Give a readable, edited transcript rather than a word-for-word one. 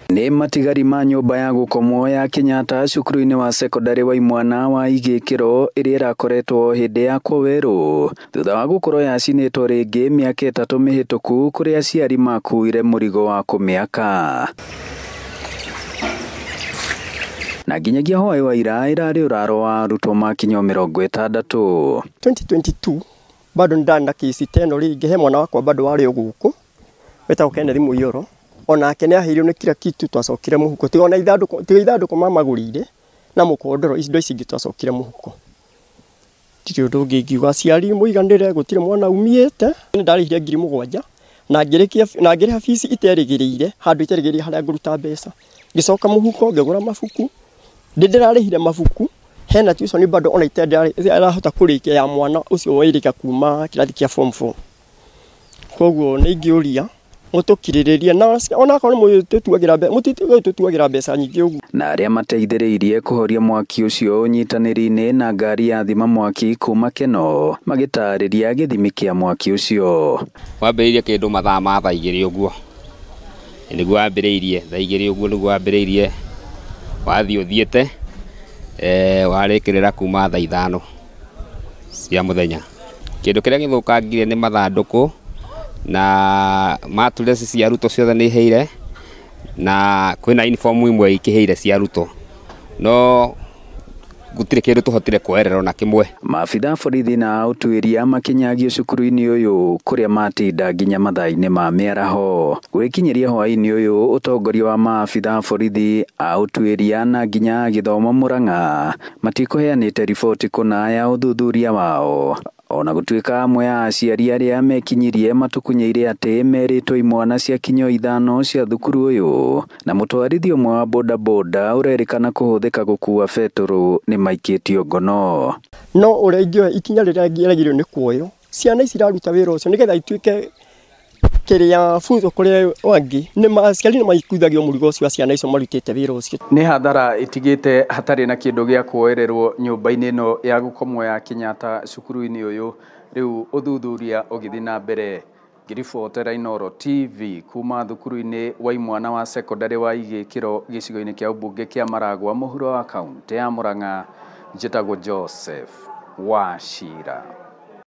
Nĩ matigari ma nyũmba ya gũkomwo ya Kenyatta cukuru-inĩ wa cekondarĩ wa imwana wa Igĩkĩro ĩrĩa ĩrakoretwo hĩndĩ yakwo werũ thutha wa gũkorwo yacinĩtwo rĩngĩ mĩaka 3 mĩhĩtũku kũrĩa aciari makuire mũrigo wa kũmĩaka. Na nginyagia hwaĩ wa ira ĩrarĩ ũraro wa arutwo makinya 60. 2022 bado nĩ ndarĩ na kĩci ta ĩno rĩngĩ, he mwana wakwa bado warĩ o gũkũ wetagwo Kenneth Mũiyũro, onake nĩ aheirwo nĩ kila kitu, twacokire mũhuko, tiga ona ithandũkũ, tiga ithandũkũ mamagũrĩire na mũkondoro, indo ici ingĩ twacokire mũhuko. Ndirĩ ũndũ ũngĩ ingiuga, aciari mũiganĩre, gũtirĩ mwana umĩte. Nĩ ndarĩhire 7,000 na ngĩrĩkia na ngĩrĩha fees iterĩgĩrĩire, handũ iterĩgĩrĩire harĩa ngũruta mbeca. Ngĩcoka mũhuko ngĩgũra mabuku, ndĩrarĩhire mabuku, hena tuition bado ona iterahota kũrĩkia ya mwana ũcio wairĩka kuma kĩrathi kĩa form 4. Koguo nĩ ingĩũria mũtũkirĩrĩrie na onakorwo nĩ mũtũtuagĩra mbeca, mũtitũtuagĩra mbeca nyingĩ ũguo. Na arĩa mateithĩrĩirie kũhoria mwaki ũcio ũnyitanĩri-inĩ na ngari ya thima mwaki kuma Keno magĩtarĩria gĩthimi kĩa mwaki ũcio. Wambĩrĩirie kĩndũ mathaa ma thaa 2 ũguo, nĩguo wambĩrĩirie thaa 2 ũguo nĩguo wambĩrĩirie, wathiĩ ũthiĩte warĩkĩrĩra kuma thaa 5 cia mũthenya. Kĩndũ kĩrĩa gĩthũkangire nĩ mathandũkũ na mattress cia arutwo ciothe nĩ iheire, na kwĩna uniform imwe ikĩheire cia arutwo, no gũtirĩ kĩndũ tũhotire kuoerera ona kĩmwe. Maabitha borithi na ũtuĩria makinyagio cukuru-inĩ ũyũ kũrĩa matinda nginya mathaa-inĩ ma mĩaraho. Gwĩkinyĩria hwaĩ-inĩ ũyũ ũtongoria wa maabitha borithi a ũtuĩria na nginya gĩthomo Murang'a matikũheanĩte riboti kũna ya ũthuthuria wao. Ona gũtuĩka amwe a aciari arĩa mekinyirie matukunyeire atĩ merĩtwo imwana cia kinyo 5 cia thukuru ũyũ na mũtwarithia ũmwe wa bodaboda ũrerĩkana kũhũthĩka gũkua betũrũ nĩ maikĩtio ngono. No ũrĩa ingĩoya ikinya rĩrĩa rĩagĩrĩirwo nĩ kuoywo, ciana ici iraruta wĩra ũcio nĩgetha ituĩke kĩrĩa funzo kũrĩ angĩ, nĩ aciari nĩ maikuithagio mũrigo ũcio wa ciana icio marutĩte wĩra ũcio. Nĩ hathara ĩtigĩte hatarĩ na kĩndũ gĩa kuoererwo nyũmba-inĩ ĩno ya gũkomwo ya Kenyatta cukuru-inĩ ũyũ, rĩu ũthuthuria ũgĩthiĩ na mbere. Ngĩribotera Inooro TV kuma thukuru-inĩ wa imwana wa cekondarĩ wa Igĩkĩro gĩcigo-inĩ kĩa ũmbunge kĩa Maragwa mũhuro wa kaũntĩ ya Murang'a, njĩtagwo Joseph Wachira.